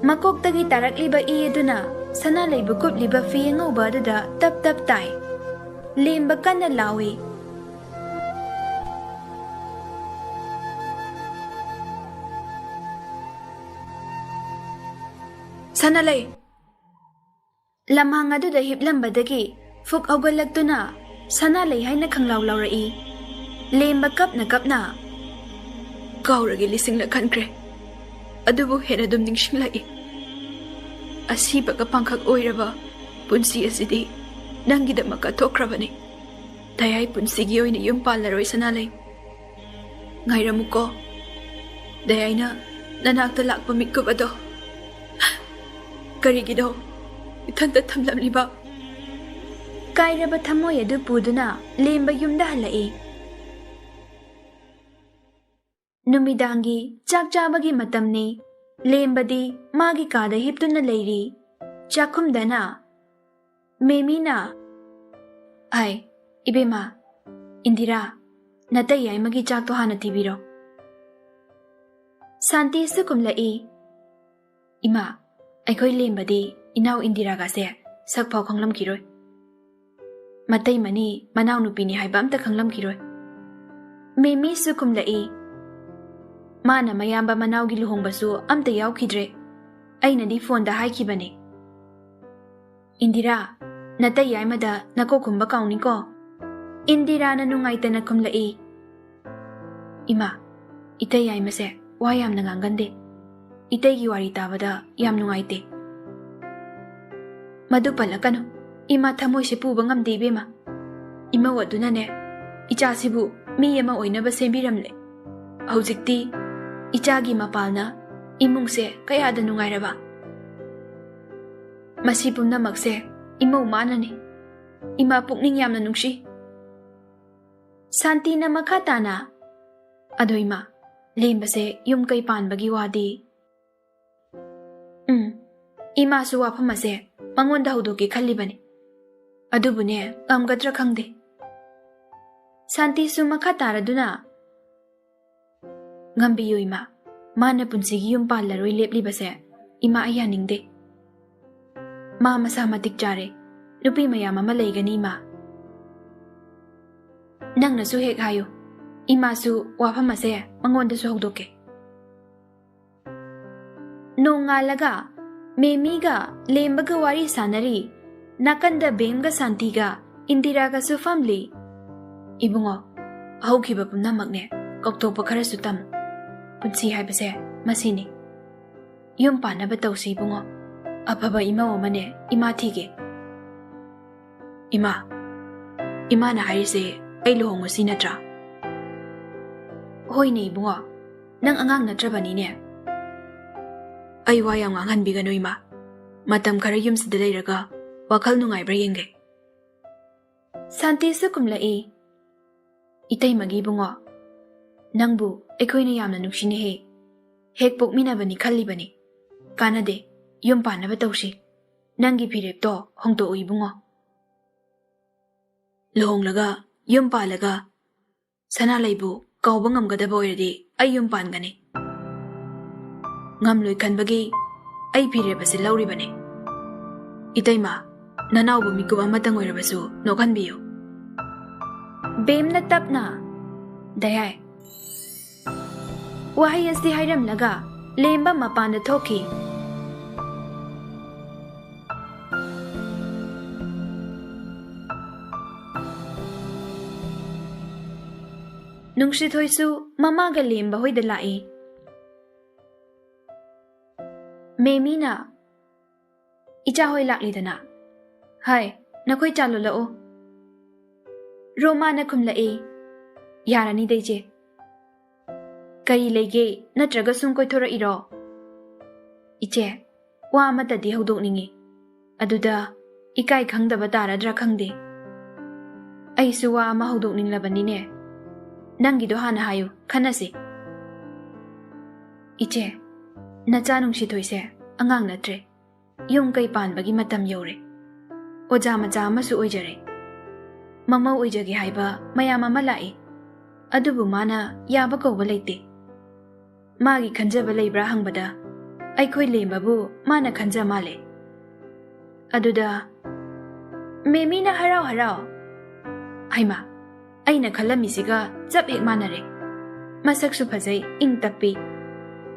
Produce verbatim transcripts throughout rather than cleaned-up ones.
ꯃꯀꯣꯛꯇꯒꯤ ꯇꯥꯔꯛꯂꯤꯕ E ꯑꯗꯨꯅ ꯁꯅꯥꯂꯩꯕꯨ ꯀꯨꯞꯂꯤꯕ ꯐꯤ ꯑꯉꯧꯕ ꯑꯗꯨꯗ ꯇꯞ ꯇꯞ ꯇꯥꯏ꯫ ꯂꯦꯝꯕ ꯀꯟꯅ ꯂꯥꯎꯏ꯫ "ꯁꯅꯥꯂꯩ!" ꯂꯝꯍꯥꯡ ꯑꯗꯨꯗ ꯍꯤꯞꯂꯝꯕꯗꯒꯤ ꯐꯨꯛ ꯍꯧꯒꯠꯂꯛꯇꯨꯅ ꯁꯅꯥꯂꯩ ꯍꯥꯏꯅ ꯈꯪꯂꯥꯎ ꯂꯥꯎꯔꯛꯏ꯫ ꯂꯦꯝꯕ ꯀꯞꯅ ꯀꯞꯅ, "ꯀꯥꯎꯔꯒꯦ ꯂꯤꯁꯤꯡꯂꯛ ꯈꯟꯈ꯭ꯔꯦ, ꯑꯗꯨꯕꯨ ꯍꯦꯟꯅ ꯑꯗꯨꯝ ꯅꯤꯡꯁꯤꯡꯂꯛꯏ꯫ ꯑꯁꯤꯕꯒ ꯄꯥꯡꯈꯛ ꯑꯣꯏꯔꯕ ꯄꯨꯟꯁꯤ ꯑꯁꯤꯗꯤ ꯅꯪꯒꯤꯗꯃꯛ ꯀꯠꯊꯣꯛꯈ꯭ꯔꯕꯅꯤ꯫ ꯗꯌꯥꯏ ꯄꯨꯟꯁꯤꯒꯤ ꯑꯣꯏꯅ ꯌꯨꯝ ꯄꯥꯜꯂꯔꯣꯏ, ꯁꯅꯥꯂꯩ꯫ ꯉꯥꯏꯔꯝꯃꯨꯀꯣ, ꯗꯌꯥꯏꯅ ꯅꯅꯥꯛꯇ ꯂꯥꯛꯄ ꯃꯤꯀꯨꯞ ꯑꯗꯣ꯫ ꯀꯔꯤꯒꯤꯅꯣ ꯏꯊꯟꯇ ꯊꯝꯂꯝꯂꯤꯕ?" ꯀꯥꯏꯔꯕ ꯊꯃꯣꯏ ꯑꯗꯨ ꯄꯨꯗꯨꯅ ꯂꯦꯝꯕ ꯌꯨꯝꯗ ꯍꯜꯂꯛꯏ꯫ ꯅꯨꯃꯤꯗꯥꯡꯒꯤ ꯆꯥꯛ ꯆꯥꯕꯒꯤ ꯃꯇꯝꯅꯤ꯫ ꯂꯦꯝꯕꯗꯤ ꯃꯥꯒꯤ ꯀꯥꯗ ꯍꯤꯞꯇꯨꯅ ꯂꯩꯔꯤ꯫ ꯆꯥꯛꯈꯨꯝꯗꯅ ꯃꯦꯃꯤꯅ, "ꯑꯥꯏ, ꯏꯕꯦꯝꯃ, ꯏꯟꯗꯤꯔꯥ, ꯅꯇꯩ ꯌꯥꯏꯃꯒꯤ ꯆꯥꯛꯇꯣ ꯍꯥꯟꯅ ꯊꯤꯕꯤꯔꯣ꯫" ꯁꯥꯟꯇꯤꯁꯨ ꯀꯨꯝꯂꯛꯏ꯫ "ꯏꯃꯥ, ꯑꯩꯈꯣꯏ ꯂꯦꯝꯕꯗꯤ ꯏꯅꯥꯎ ꯏꯟꯗꯤꯔꯥꯒꯁꯦ ꯁꯛ ꯐꯥꯎ ꯈꯪꯂꯝꯈꯤꯔꯣꯏ꯫ ꯃꯇꯩ ꯃꯅꯤ ꯃꯅꯥꯎꯅꯨꯄꯤꯅꯤ ꯍꯥꯏꯕ ꯑꯝꯇ ꯈꯪꯂꯝꯈꯤꯔꯣꯏ꯫" ꯃꯦꯃꯤꯁꯨ ꯀꯨꯝꯂꯛꯏ꯫ "ꯃꯥꯅ ꯃꯌꯥꯝꯕ ꯃꯅꯥꯎꯒꯤ ꯂꯨꯍꯣꯡꯕꯁꯨ ꯑꯝꯇ ꯌꯥꯎꯈꯤꯗ꯭ꯔꯦ꯫ ꯑꯩꯅꯗꯤ ꯐꯣꯟꯗ ꯍꯥꯏꯈꯤꯕꯅꯦ꯫" "ꯏꯟꯗꯤꯔꯥ, ꯅꯇꯩ ꯌꯥꯏꯃꯗ ꯅꯀꯣꯛ ꯈꯨꯝꯕ ꯀꯥꯎꯅꯤꯀꯣ꯫" ꯏꯟꯗꯤꯔꯥꯅ ꯅꯨꯡꯉꯥꯏꯇꯅ ꯈꯨꯝꯂꯛꯏ꯫ "ꯏꯃꯥ, ꯏꯇꯩ ꯌꯥꯏꯃꯁꯦ ꯋꯥ ꯌꯥꯝꯅ ꯉꯥꯡꯒꯟꯗꯦ꯫ ꯏꯇꯩꯒꯤ ꯋꯥꯔꯤ ꯇꯥꯕꯗ ꯌꯥꯝ ꯅꯨꯡꯉꯥꯏꯇꯦ꯫" "ꯃꯗꯨ ꯄꯜꯂꯛꯀꯅꯨ꯫ ꯏꯃꯥ ꯊꯃꯣꯏꯁꯦ ꯄꯨꯕ ꯉꯝꯗꯦ, ꯏꯕꯦꯝꯃ꯫ ꯏꯃꯧ ꯑꯗꯨꯅꯅꯦ, ꯏꯆꯥꯁꯤꯕꯨ ꯃꯤ ꯑꯃ ꯑꯣꯏꯅꯕ ꯁꯦꯝꯕꯤꯔꯝꯂꯦ꯫ ꯍꯧꯖꯤꯛꯇꯤ ꯏꯆꯥꯒꯤ ꯃꯄꯥꯜꯅ ꯏꯃꯨꯡꯁꯦ ꯀꯌꯥꯗ ꯅꯨꯡꯉꯥꯏꯔꯕ꯫ ꯃꯁꯤ ꯄꯨꯝꯅꯃꯛꯁꯦ ꯏꯃꯧ ꯃꯥꯅꯅꯤ꯫ ꯏꯃꯥ ꯄꯨꯛꯅꯤꯡ ꯌꯥꯝꯅ ꯅꯨꯡꯁꯤ꯫" ꯁꯥꯟꯇꯤꯅ ꯃꯈꯥ ꯇꯥꯅ, "ꯑꯗꯣ ꯏꯃꯥ, ꯂꯦꯝꯕꯁꯦ ꯌꯨꯝ ꯀꯩ ꯄꯥꯟꯕꯒꯤ ꯋꯥꯗꯤ?" "ꯎꯝ, ꯏꯃꯥꯁꯨ ꯋꯥꯐꯝ ꯑꯁꯦ ꯃꯉꯣꯟꯗ ꯍꯧꯗꯣꯛꯀꯦ ꯈꯜꯂꯤꯕꯅꯤ꯫ ꯑꯗꯨꯕꯨꯅꯦ, ꯉꯝꯒꯗ꯭ꯔꯥ ꯈꯪꯗꯦ꯫" ꯁꯥꯟꯇꯤꯁꯨ ꯃꯈꯥ ꯇꯥꯔꯗꯨꯅ, "ꯉꯝꯕꯤꯌꯨ ꯏꯃꯥ, ꯃꯥꯅ ꯄꯨꯟꯁꯤꯒꯤ ꯌꯨꯝ ꯄꯥꯜꯂꯔꯣꯏ ꯂꯦꯞꯂꯤꯕꯁꯦ ꯏꯃꯥ, ꯑꯩ ꯌꯥꯅꯤꯡꯗꯦ꯫ ꯃꯥ ꯃꯁꯥ ꯃꯇꯤꯛ ꯆꯥꯔꯦ꯫ ꯅꯨꯄꯤ ꯃꯌꯥꯝ ꯑꯃ ꯂꯩꯒꯅꯤ, ꯏꯃꯥ꯫ ꯅꯪꯅꯁꯨ ꯍꯦꯛ ꯍꯥꯏꯌꯨ꯫ ꯏꯃꯥꯁꯨ ꯋꯥꯐꯝ ꯑꯁꯦ ꯃꯉꯣꯟꯗꯁꯨ ꯍꯧꯗꯣꯛꯀꯦ꯫ ꯅꯣꯡꯉꯥꯜꯂꯒ ꯃꯦꯃꯤꯒ ꯂꯦꯝꯕꯒ ꯋꯥꯔꯤ ꯁꯥꯟꯅꯔꯤ꯫ ꯅꯥꯀꯟꯗ ꯕꯦꯝꯒ ꯁꯥꯟꯇꯤꯒ ꯏꯟꯗꯤꯔꯥꯒꯁꯨ ꯐꯝꯂꯤ꯫ ꯏꯕꯨꯡꯉꯣ, ꯍꯧꯈꯤꯕ ꯄꯨꯝꯅꯃꯛꯅꯦ ꯀꯥꯎꯊꯣꯛꯄ ꯈꯔꯁꯨ ꯇꯝ꯫ ꯄꯨꯟꯁꯤ ꯍꯥꯏꯕꯁꯦ ꯃꯁꯤꯅꯤ꯫ ꯌꯨꯝ ꯄꯥꯟꯅꯕ ꯇꯧꯁꯤ ꯏꯕꯨꯡꯉꯣ꯫ ꯑꯐꯕ ꯏꯃꯧ ꯑꯃꯅꯦ ꯏꯃꯥ ꯊꯤꯒꯦ꯫ ꯏꯃꯥ, ꯏꯃꯥꯅ ꯍꯥꯏꯔꯤꯁꯦ ꯑꯩ ꯂꯨꯍꯣꯡꯉꯨꯁꯤ ꯅꯠꯇ꯭ꯔꯥ? ꯍꯣꯏꯅꯦ ꯏꯕꯨꯡꯉꯣ, ꯅꯪ ꯑꯉꯥꯡ ꯅꯠꯇ꯭ꯔꯕꯅꯤꯅꯦ꯫ ꯑꯩ ꯋꯥ ꯌꯥꯝ ꯉꯥꯡꯍꯟꯕꯤꯒꯅꯨ ꯏꯃꯥ꯫ ꯃꯇꯝ ꯈꯔ ꯌꯨꯝꯁꯤꯗ ꯂꯩꯔꯒ ꯋꯥꯈꯜ ꯅꯨꯡꯉꯥꯏꯕ꯭ꯔꯥ ꯌꯦꯡꯒꯦ꯫ ꯁꯥꯟꯇꯤꯁꯨ ꯀꯨꯝꯂꯛꯏ꯫ ꯏꯇꯩꯃꯒꯤ ꯏꯕꯨꯡꯉꯣ, ꯅꯪꯕꯨ ꯑꯩꯈꯣꯏꯅ ꯌꯥꯝꯅ ꯅꯨꯡꯁꯤꯅꯍꯦ꯫ ꯍꯦꯛ ꯄꯣꯛꯃꯤꯟꯅꯕꯅꯤ ꯈꯜꯂꯤꯕꯅꯤ꯫ ꯀꯥꯟꯅꯗꯦ, ꯌꯨꯝ ꯄꯥꯟꯅꯕ ꯇꯧꯁꯤ꯫ ꯅꯪꯒꯤ ꯐꯤꯔꯦꯞꯇꯣ ꯍꯣꯡꯗꯣꯛꯎ ꯏꯕꯨꯡꯉꯣ꯫ ꯂꯨꯍꯣꯡꯂꯒ ꯌꯨꯝ ꯄꯥꯜꯂꯒ ꯁꯅꯥꯂꯩꯕꯨ ꯀꯥꯎꯕ ꯉꯝꯒꯗꯕ ꯑꯣꯏꯔꯗꯤ ꯑꯩ ꯌꯨꯝ ꯄꯥꯟꯒꯅꯤ꯫ ꯉꯝꯂꯣꯏ ꯈꯟꯕꯒꯤ ꯑꯩ ꯐꯤꯔꯦꯞ ꯑꯁꯤ ꯂꯧꯔꯤꯕꯅꯤ꯫ ꯏꯇꯩꯃ, ꯅꯅꯥꯎꯕꯨ ꯃꯤꯀꯨꯞ ꯑꯃꯇꯪ ꯑꯣꯏꯔꯕꯁꯨ ꯅꯣꯛꯍꯟꯕꯤꯌꯨ꯫ ꯕꯦꯝꯅ ꯇꯞꯅ, "ꯗꯌꯥꯏ"꯫ ꯋꯥꯍꯩ ꯑꯁꯤ ꯍꯥꯏꯔꯝꯂꯒ ꯂꯦꯝꯕ ꯃꯄꯥꯟꯗ ꯊꯣꯛꯈꯤ꯫ ꯅꯨꯡꯁꯤꯊꯣꯏꯁꯨ ꯃꯃꯥꯒ ꯂꯦꯝꯕ ꯍꯣꯏꯗ ꯂꯥꯛꯏ꯫ ꯃꯦꯃꯤꯅ, "ꯏꯆꯥ ꯍꯣꯏ ꯂꯥꯛꯂꯤꯗꯅ꯫ ꯍꯥꯏ, ꯅꯈꯣꯏ ꯆꯥ ꯂꯣꯜꯂꯛꯑꯣ"꯫ ꯔꯣꯃꯥꯅ ꯈꯨꯝꯂꯛꯏ, "ꯌꯥꯔꯅꯤꯗ ꯏꯆꯦ꯫ ꯀꯔꯤ ꯂꯩꯒꯦ? ꯅꯠꯇ꯭ꯔꯒ ꯁꯨꯝ ꯀꯣꯏꯊꯣꯔꯛꯏꯔꯣ?" "ꯏꯆꯦ, ꯋꯥ ꯑꯃꯇꯗꯤ ꯍꯧꯗꯣꯛꯅꯤꯡꯉꯤ꯫ ꯑꯗꯨꯗ ꯏꯀꯥꯏ ꯈꯪꯗꯕ ꯇꯥꯔꯗ꯭ꯔꯥ ꯈꯪꯗꯦ꯫ ꯑꯩꯁꯨ ꯋꯥ ꯑꯃ ꯍꯧꯗꯣꯛꯅꯤꯡꯂꯕꯅꯤꯅꯦ꯫ ꯅꯪꯒꯤꯗꯣ ꯍꯥꯟꯅ ꯍꯥꯏꯌꯨ, ꯈꯟꯅꯁꯤ"꯫ "ꯏꯆꯦ, ꯅꯆꯥ ꯅꯨꯡꯁꯤꯊꯣꯏꯁꯦ ꯑꯉꯥꯡ ꯅꯠꯇ꯭ꯔꯦ꯫ ꯌꯨꯝ ꯀꯩ ꯄꯥꯟꯕꯒꯤ ꯃꯇꯝ ꯌꯧꯔꯦ꯫ ꯑꯣꯖꯥ ꯃꯆꯥ ꯑꯃꯁꯨ ꯑꯣꯏꯖꯔꯦ꯫ ꯃꯃꯧ ꯑꯣꯏꯖꯒꯦ ꯍꯥꯏꯕ ꯃꯌꯥꯝ ꯑꯃ ꯂꯥꯛꯏ꯫ ꯑꯗꯨꯕꯨ ꯃꯥꯅ ꯌꯥꯕ ꯀꯧꯕ ꯂꯩꯇꯦ꯫ ꯃꯥꯒꯤ ꯈꯟꯖꯕ ꯂꯩꯕ꯭ꯔꯥ ꯍꯪꯕꯗ, ꯑꯩꯈꯣꯏ ꯂꯦꯝꯕꯕꯨ ꯃꯥꯅ ꯈꯟꯖ ꯃꯥꯜꯂꯦ꯫ ꯑꯗꯨꯗ ꯃꯦꯃꯤꯅ ꯍꯔꯥꯎ ꯍꯔꯥꯎ, "ꯍꯩꯃꯥ, ꯑꯩꯅ ꯈꯜꯂꯝꯃꯤꯁꯤꯒ ꯆꯞ ꯍꯦꯛ ꯃꯥꯟꯅꯔꯦ꯫ ꯃꯁꯛꯁꯨ ꯐꯖꯩ, ꯏꯪ ꯇꯞꯄꯤ꯫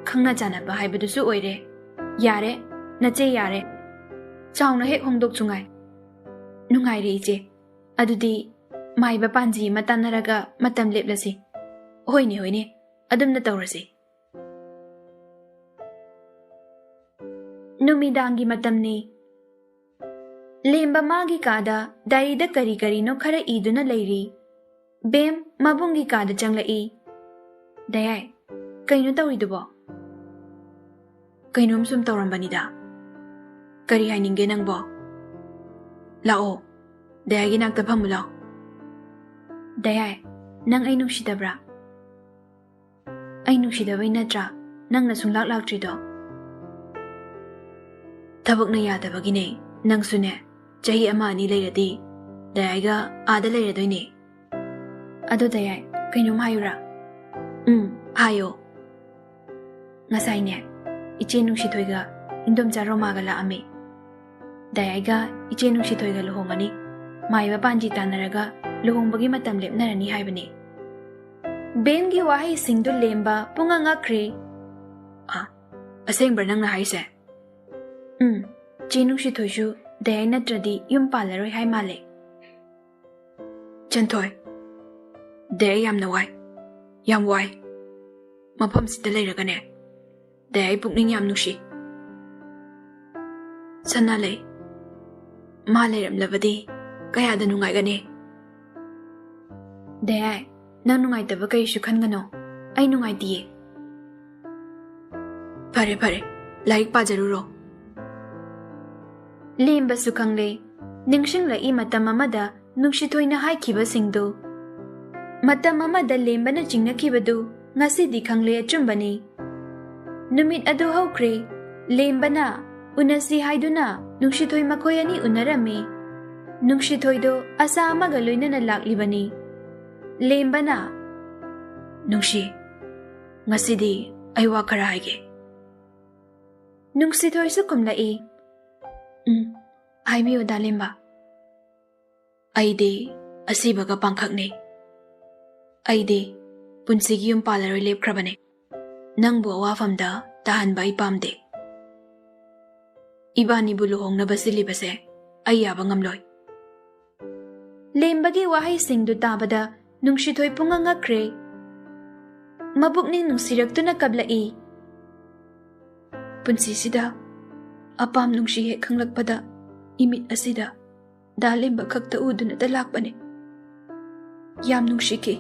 ꯈꯪꯅ ꯆꯥꯟꯅꯕ ꯍꯥꯏꯕꯗꯨꯁꯨ ꯑꯣꯏꯔꯦ꯫ ꯌꯥꯔꯦ, ꯅꯆꯦ ꯌꯥꯔꯦ꯫ ꯆꯥꯎꯅ ꯍꯦꯛ ꯍꯣꯡꯗꯣꯛꯁꯨ ꯉꯥꯏ꯫ ꯅꯨꯡꯉꯥꯏꯔꯦ ꯏꯆꯦ꯫ ꯑꯗꯨꯗꯤ ꯃꯥꯏꯕ ꯄꯥꯟꯖꯤ ꯑꯃ ꯇꯥꯟꯅꯔꯒ ꯃꯇꯝ ꯂꯦꯞꯂꯁꯤ꯫ ꯍꯣꯏꯅꯦ, ꯍꯣꯏꯅꯦ, ꯑꯗꯨꯝꯅ ꯇꯧꯔꯁꯤ꯫" ꯅꯨꯃꯤꯗꯥꯡꯒꯤ ꯃꯇꯝꯅꯤ꯫ ꯂꯦꯝꯕ ꯃꯥꯒꯤ ꯀꯥꯗ ꯗꯥꯏꯔꯤꯗ ꯀꯔꯤ ꯀꯔꯤꯅꯣ ꯈꯔ ꯏꯗꯨꯅ ꯂꯩꯔꯤ꯫ ꯕꯦꯝ ꯃꯕꯨꯡꯒꯤ ꯀꯥꯗ ꯆꯪꯂꯛꯏ꯫ "ꯗꯌꯥꯏ, ꯀꯩꯅꯣ ꯇꯧꯔꯤꯗꯨꯕꯣ?" "ꯀꯩꯅꯣꯝ ꯁꯨꯝ ꯇꯧꯔꯝꯕꯅꯤꯗ꯫" "ꯀꯔꯤ ꯍꯥꯏꯅꯤꯡꯒꯦ ꯅꯪꯕꯣ? ꯂꯥꯛꯑꯣ, ꯗꯌꯥꯏꯒꯤ ꯅꯥꯛꯇ ꯐꯝꯃꯨ ꯂꯥꯎ꯫" "ꯗꯌꯥꯏ, ꯅꯪ ꯑꯩ ꯅꯨꯡꯁꯤꯗꯕ꯭ꯔꯥ?" "ꯑꯩ ꯅꯨꯡꯁꯤꯗꯕꯩ ꯅꯠꯇ꯭ꯔꯥ ꯅꯪꯅ ꯁꯨꯡꯂꯥꯛ ꯂꯥꯛꯇ꯭ꯔꯤꯗꯣ?" "ꯊꯕꯛꯅ ꯌꯥꯗꯕꯒꯤꯅꯦ꯫ ꯅꯪꯁꯨꯅꯦ, ꯆꯍꯤ ꯑꯃ ꯑꯅꯤ ꯂꯩꯔꯗꯤ ꯗꯌꯥꯏꯒ ꯑꯥꯗ ꯂꯩꯔꯗꯣꯏꯅꯦ꯫" "ꯑꯗꯣ ꯗꯌꯥꯏ, ꯀꯩꯅꯣꯝ ꯍꯥꯏꯌꯨꯔꯥ?" "ꯎꯝ, ꯍꯥꯏꯌꯣ꯫" "ꯉꯁꯥꯏꯅꯦ, ꯏꯆꯦ ꯅꯨꯡꯁꯤꯊꯣꯏꯒ ꯏꯟꯗꯣꯝꯆꯥ ꯔꯣꯃꯥꯒ ꯂꯥꯛꯑꯝꯃꯤ꯫ ꯗꯌꯥꯏꯒ ꯏꯆꯦ ꯅꯨꯡꯁꯤꯊꯣꯏꯒ ꯂꯨꯍꯣꯡꯉꯅꯤ꯫ ꯃꯥꯏꯕ ꯄꯥꯟꯖꯤ ꯇꯥꯟꯅꯔꯒ ꯂꯨꯍꯣꯡꯕꯒꯤ ꯃꯇꯝ ꯂꯦꯞꯅꯔꯅꯤ ꯍꯥꯏꯕꯅꯤ꯫" ꯕꯦꯝꯒꯤ ꯋꯥꯍꯩꯁꯤꯡꯗꯨ ꯂꯦꯝꯕ ꯄꯨꯡꯉꯛ ꯉꯛꯈ꯭ꯔꯦ꯫ "ꯑ, ꯑꯁꯦꯡꯕ꯭ꯔꯥ ꯅꯪꯅ ꯍꯥꯏꯁꯦ?" "ꯎꯝ, ꯆꯦ ꯅꯨꯡꯁꯤꯊꯣꯏꯁꯨ ꯗꯌꯥꯏ ꯅꯠꯇ꯭ꯔꯗꯤ ꯌꯨꯝ ꯄꯥꯜꯂꯔꯣꯏ ꯍꯥꯏ ꯃꯥꯜꯂꯦ꯫" "ꯆꯟꯊꯣꯏ, ꯗꯌꯥꯏ ꯌꯥꯝꯅ ꯋꯥꯏ, ꯌꯥꯝ ꯋꯥꯏ꯫ ꯃꯐꯝꯁꯤꯗ ꯂꯩꯔꯒꯅꯦ, ꯗꯌꯥꯏ ꯄꯨꯛꯅꯤꯡ ꯌꯥꯝ ꯅꯨꯡꯁꯤ꯫ ꯁꯅꯥꯂꯩ, ꯃꯥ ꯂꯩꯔꯝꯂꯕꯗꯤ ꯀꯌꯥꯗ ꯅꯨꯡꯉꯥꯏꯒꯅꯤ꯫" "ꯗꯌꯥꯏ, ꯅꯪ ꯅꯨꯡꯉꯥꯏꯇꯕ ꯀꯔꯤꯁꯨ ꯈꯟꯒꯅꯣ꯫ ꯑꯩ ꯅꯨꯡꯉꯥꯏꯇꯤꯌꯦ꯫" "ꯐꯔꯦ, ꯐꯔꯦ, ꯂꯥꯏꯔꯤꯛ ꯄꯥꯖꯔꯨꯔꯣ꯫" ꯂꯦꯝꯕꯁꯨ ꯈꯪꯂꯦ꯫ ꯅꯤꯡꯁꯤꯡꯂꯛꯏ ꯃꯇꯝ ꯑꯃꯗ ꯅꯨꯡꯁꯤꯊꯣꯏꯅ ꯍꯥꯏꯈꯤꯕꯁꯤꯡꯗꯨ꯫ ꯃꯇꯝ ꯑꯃꯗ ꯂꯦꯝꯕꯅ ꯆꯤꯡꯅꯈꯤꯕꯗꯨ ꯉꯁꯤꯗꯤ ꯈꯪꯂꯦ ꯑꯆꯨꯝꯕꯅꯤ꯫ ꯅꯨꯃꯤꯠ ꯑꯗꯨ ꯍꯧꯈ꯭ꯔꯦ꯫ ꯂꯦꯝꯕꯅ ꯎꯅꯁꯤ ꯍꯥꯏꯗꯨꯅ ꯅꯨꯡꯁꯤꯊꯣꯏ ꯃꯈꯣꯏ ꯑꯅꯤ ꯎꯅꯔꯝꯃꯤ꯫ ꯅꯨꯡꯁꯤꯊꯣꯏꯗꯣ ꯑꯁꯥ ꯑꯃꯒ ꯂꯣꯏꯅꯅ ꯂꯥꯛꯂꯤꯕꯅꯤ꯫ ꯂꯦꯝꯕꯅ, "ꯅꯨꯡꯁꯤ, ꯉꯁꯤꯗꯤ ꯑꯩ ꯋꯥ ꯈꯔ ꯍꯥꯏꯒꯦ꯫" ꯅꯨꯡꯁꯤꯊꯣꯏꯁꯨ ꯈꯨꯝꯂꯛꯏ꯫ "ꯎꯝ, ꯍꯥꯏꯕꯤꯌꯨ, ꯗꯥ ꯂꯦꯝꯕ꯫" "ꯑꯩꯗꯤ ꯑꯁꯤꯕꯒ ꯄꯥꯡꯈꯛꯅꯤ꯫ ꯑꯩꯗꯤ ꯄꯨꯟꯁꯤꯒꯤ ꯌꯨꯝ ꯄꯥꯜꯂꯔꯣꯏ ꯂꯦꯞꯈ꯭ꯔꯕꯅꯦ꯫ ꯅꯪꯕꯨ ꯑꯋꯥꯐꯝꯗ ꯇꯥꯍꯟꯕ ꯑꯩ ꯄꯥꯝꯗꯦ꯫ ꯏꯕꯥꯅꯤꯕꯨ ꯂꯨꯍꯣꯡꯅꯕ ꯁꯤꯜꯂꯤꯕꯁꯦ ꯑꯩ ꯌꯥꯕ ꯉꯝꯂꯣꯏ꯫" ꯂꯦꯝꯕꯒꯤ ꯋꯥꯍꯩꯁꯤꯡꯗꯨ ꯇꯥꯕꯗ ꯅꯨꯡꯁꯤꯊꯣꯏ ꯄꯨꯡꯉꯛ ꯉꯛꯈ꯭ꯔꯦ꯫ ꯃꯕꯨꯛꯅꯤꯡ ꯅꯨꯡꯁꯤꯔꯛꯇꯨꯅ ꯀꯞꯂꯛꯏ꯫ "ꯄꯨꯟꯁꯤꯁꯤꯗ ꯑꯄꯥꯝ ꯅꯨꯡꯁꯤ ꯍꯦꯛ ꯈꯪꯂꯛꯄꯗ ꯏꯃꯤꯠ ꯑꯁꯤꯗ ꯗꯥ ꯂꯦꯝꯕ ꯈꯛꯇ ꯎꯗꯨꯅꯇ ꯂꯥꯛꯄꯅꯦ꯫ ꯌꯥꯝ ꯅꯨꯡꯁꯤꯈꯤ,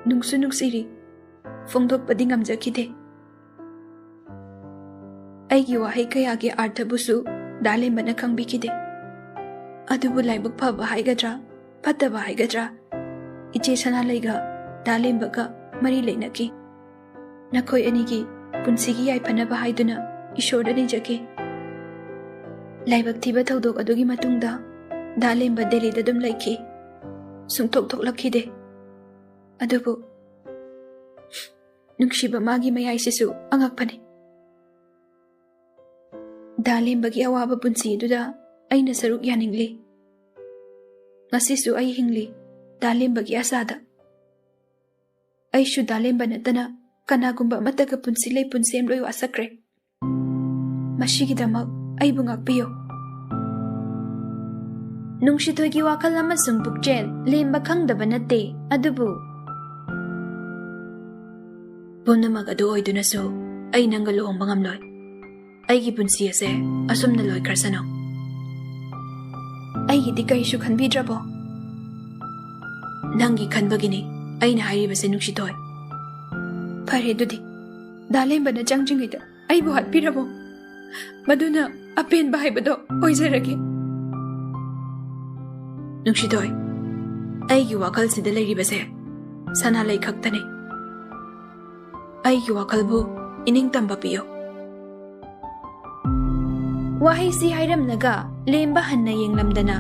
ꯅꯨꯡꯁꯨ ꯅꯨꯡꯁꯤꯔꯤ, ꯐꯣꯡꯗꯣꯛꯄꯗꯤ ꯉꯝꯖꯈꯤꯗꯦ꯫ ꯑꯩꯒꯤ ꯋꯥꯍꯩ ꯀꯌꯥꯒꯤ ꯑꯥꯔꯊꯕꯨꯁꯨ ꯗꯥ ꯂꯦꯝꯕꯅ ꯈꯪꯕꯤꯈꯤꯗꯦ꯫ ꯑꯗꯨꯕꯨ ꯂꯥꯏꯕꯛ ꯐꯕ ꯍꯥꯏꯒꯗ꯭ꯔꯥ, ꯐꯠꯇꯕ ꯍꯥꯏꯒꯗ꯭ꯔꯥ, ꯏꯆꯦ ꯁꯅꯥꯂꯩꯒ ꯗꯥ ꯂꯦꯝꯕꯒ ꯃꯔꯤ ꯂꯩꯅꯈꯤ꯫ ꯅꯈꯣꯏ ꯑꯅꯤꯒꯤ ꯄꯨꯟꯁꯤꯒꯤ ꯌꯥꯏꯐꯅꯕ ꯍꯥꯏꯗꯨꯅ ꯏꯁꯣꯔꯗ ꯅꯤꯖꯈꯤ꯫ ꯂꯥꯏꯕꯛ ꯊꯤꯕ ꯊꯧꯗꯣꯛ ꯑꯗꯨꯒꯤ ꯃꯇꯨꯡꯗ ꯗꯥ ꯂꯦꯝꯕ ꯗꯦꯜꯂꯤꯗ ꯑꯗꯨꯝ ꯂꯩꯈꯤ꯫ ꯁꯨꯡꯊꯣꯛ ꯊꯣꯛꯂꯛꯈꯤꯗꯦ꯫ ꯑꯗꯨꯕꯨ ꯅꯨꯡꯁꯤꯕ ꯃꯥꯒꯤ ꯃꯌꯥꯏꯁꯤꯁꯨ ꯑꯉꯛꯄꯅꯤ꯫ ꯗꯥ ꯂꯦꯝꯕꯒꯤ ꯑꯋꯥꯕ ꯄꯨꯟꯁꯤ ꯑꯗꯨꯗ ꯑꯩꯅ ꯁꯔꯨꯛ ꯌꯥꯅꯤꯡꯂꯤ꯫ ꯉꯁꯤꯁꯨ ꯑꯩ ꯍꯤꯡꯂꯤ, ꯗꯥ ꯂꯦꯝꯕꯒꯤ ꯑꯁꯥꯗ꯫ ꯑꯩꯁꯨ ꯗꯥ ꯂꯦꯝꯕ ꯅꯠꯇꯅ ꯀꯅꯥꯒꯨꯝꯕ ꯑꯃꯠꯇꯒ ꯄꯨꯟꯁꯤ ꯂꯩꯄꯨꯟ ꯁꯦꯝꯂꯣꯏ ꯋꯥꯁꯛꯈ꯭ꯔꯦ꯫ ꯃꯁꯤꯒꯤꯗꯃꯛ ꯑꯩꯕꯨ ꯉꯥꯛꯄꯤꯌꯨ꯫" ꯅꯨꯡꯁꯤꯊꯣꯏꯒꯤ ꯋꯥꯈꯜ ꯑꯃꯁꯨꯡ ꯄꯨꯛꯆꯦꯜ ꯂꯦꯝꯕ ꯈꯪꯗꯕ ꯅꯠꯇꯦ, ꯑꯗꯨꯕꯨ ꯄꯨꯝꯅꯃꯛ ꯑꯗꯨ ꯑꯣꯏꯗꯨꯅꯁꯨ ꯑꯩ ꯅꯪꯒ ꯂꯨꯍꯣꯡꯕ ꯉꯝꯂꯣꯏ꯫ ꯑꯩꯒꯤ ꯄꯨꯟꯁꯤ ꯑꯁꯦ ꯑꯁꯨꯝꯅ ꯂꯣꯏꯈ꯭ꯔꯁꯅꯨ꯫ ꯑꯩꯒꯤꯗꯤ ꯀꯔꯤꯁꯨ ꯈꯟꯕꯤꯗ꯭ꯔꯕꯣ? ꯅꯪꯒꯤ ꯈꯟꯕꯒꯤꯅꯤ ꯑꯩꯅ ꯍꯥꯏꯔꯤꯕꯁꯦ, ꯅꯨꯡꯁꯤꯊꯣꯏ꯫ ꯐꯔꯦ ꯑꯗꯨꯗꯤ, ꯗꯥ ꯂꯦꯝꯕꯅ ꯆꯪꯗ꯭ꯔꯤꯉꯩꯗ ꯑꯩꯕꯨ ꯍꯥꯠꯄꯤꯔꯝꯃꯣ꯫ ꯃꯗꯨꯅ ꯑꯄꯦꯟꯕ ꯍꯥꯏꯕꯗꯣ ꯑꯣꯏꯖꯔꯒꯦ꯫ ꯅꯨꯡꯁꯤꯊꯣꯏ, ꯑꯩꯒꯤ ꯋꯥꯈꯜꯁꯤꯗ ꯂꯩꯔꯤꯕꯁꯦ ꯁꯅꯥꯂꯩ ꯈꯛꯇꯅꯤ꯫ ꯑꯩꯒꯤ ꯋꯥꯈꯜꯕꯨ ꯏꯅꯤꯡꯇꯝꯕ ꯄꯤꯌꯨ꯫ ꯋꯥꯍꯩꯁꯤ ꯍꯥꯏꯔꯝꯂꯒ ꯂꯦꯝꯕ ꯍꯟꯅ ꯌꯦꯡꯂꯝꯗꯅ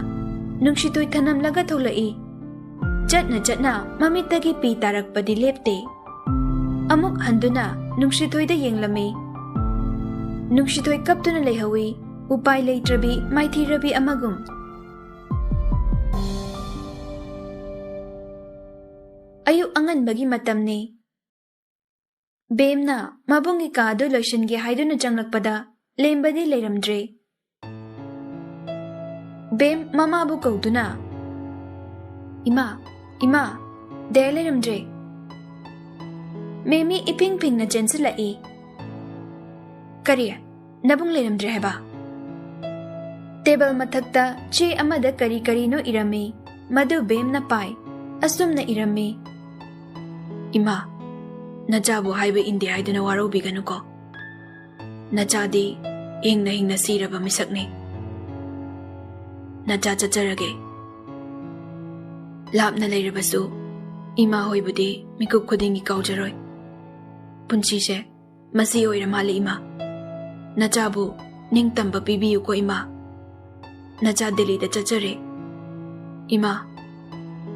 ꯅꯨꯡꯁꯤꯊꯣꯏ ꯊꯅꯝꯂꯒ ꯊꯣꯛꯂꯛꯏ꯫ ꯆꯠꯅ ꯆꯠꯅ ꯃꯃꯤꯠꯇꯒꯤ ꯄꯤ ꯇꯥꯔꯛꯄꯗꯤ ꯂꯦꯞꯇꯦ꯫ ꯑꯃꯨꯛ ꯍꯟꯗꯨꯅ ꯅꯨꯡꯁꯤꯊꯣꯏꯗ ꯌꯦꯡꯂꯝꯃꯤ꯫ ꯅꯨꯡꯁꯤꯊꯣꯏ ꯀꯞꯇꯨꯅ ꯂꯩꯍꯧꯏ, ꯎꯄꯥꯏ ꯂꯩꯇ꯭ꯔꯕꯤ ꯃꯥꯏꯊꯤꯔꯕꯤ ꯑꯃꯒꯨꯝ꯫ ꯑꯌꯨꯛ ꯑꯉꯟꯕꯒꯤ ꯃꯇꯝꯅꯤ꯫ ꯕꯦꯝꯅ ꯃꯕꯨꯡꯒꯤ ꯀꯥꯗꯨ ꯂꯣꯏꯁꯤꯟꯒꯦ ꯍꯥꯏꯗꯨꯅ ꯆꯪꯂꯛꯄꯗ ꯂꯦꯝꯕꯗꯤ ꯂꯩꯔꯝꯗ꯭ꯔꯦ꯫ ꯕꯦꯝ ꯃꯃꯥꯕꯨ ꯀꯧꯗꯨꯅ, "ꯏꯃꯥ, ꯏꯃꯥ, ꯗꯦ ꯂꯩꯔꯝꯗ꯭ꯔꯦ!" ꯃꯦꯃꯤ ꯏꯐꯤꯡ ꯐꯤꯡꯅ ꯆꯦꯟꯁꯤꯜꯂꯛꯏ꯫ "ꯀꯔꯤ? ꯅꯕꯨꯡ ꯂꯩꯔꯝꯗ꯭ꯔꯦ ꯍꯥꯏꯕ?" ꯇꯦꯕꯜ ꯃꯊꯛꯇ ꯆꯦ ꯑꯃꯗ ꯀꯔꯤ ꯀꯔꯤꯅꯣ ꯏꯔꯝꯃꯤ꯫ ꯃꯗꯨ ꯕꯦꯝꯅ ꯄꯥꯏ꯫ ꯑꯁꯨꯝꯅ ꯏꯔꯝꯃꯤ, "ꯏꯃꯥ, ꯅꯆꯥꯕꯨ ꯍꯥꯏꯕ ꯏꯟꯗꯦ ꯍꯥꯏꯗꯨꯅ ꯋꯥꯔꯧꯕꯤꯒꯅꯨꯀꯣ꯫ ꯅꯆꯥꯗꯤ ꯍꯤꯡꯅ ꯍꯤꯡꯅ ꯁꯤꯔꯕ ꯃꯤꯁꯛꯅꯤ꯫ ꯅꯆꯥ ꯆꯠꯆꯔꯒꯦ꯫ ꯂꯥꯞꯅ ꯂꯩꯔꯕꯁꯨ ꯏꯃꯥ ꯍꯣꯏꯕꯨꯗꯤ ꯃꯤꯀꯨꯞ ꯈꯨꯗꯤꯡꯒꯤ ꯀꯥꯎꯖꯔꯣꯏ꯫ ꯄꯨꯟꯁꯤꯁꯦ ꯃꯁꯤ ꯑꯣꯏꯔ ꯃꯥꯜꯂꯦ, ꯏꯃꯥ꯫ ꯅꯆꯥꯕꯨ ꯅꯤꯡꯇꯝꯕ ꯄꯤꯕꯤꯌꯨꯀꯣ, ꯏꯃꯥ꯫ ꯅꯆꯥ ꯗꯤꯜꯂꯤꯗ ꯆꯠꯆꯔꯦ꯫ ꯏꯃꯥ,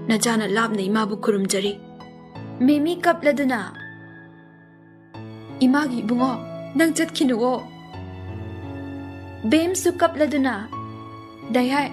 ꯅꯆꯥꯅ ꯂꯥꯞꯅ ꯏꯃꯥꯕꯨ ꯈꯨꯔꯨꯝꯖꯔꯤ꯫" ꯃꯦꯃꯤ ꯀꯞꯂꯗꯨꯅ, "ꯏꯃꯥꯒꯤ ꯏꯕꯨꯡꯉꯣ, ꯅꯪ ꯆꯠꯈꯤꯅꯨꯑꯣ꯫" ꯕꯦꯝꯁꯨ ꯀꯞꯂꯗꯨꯅ, "ꯗꯥꯏꯍꯥꯏ,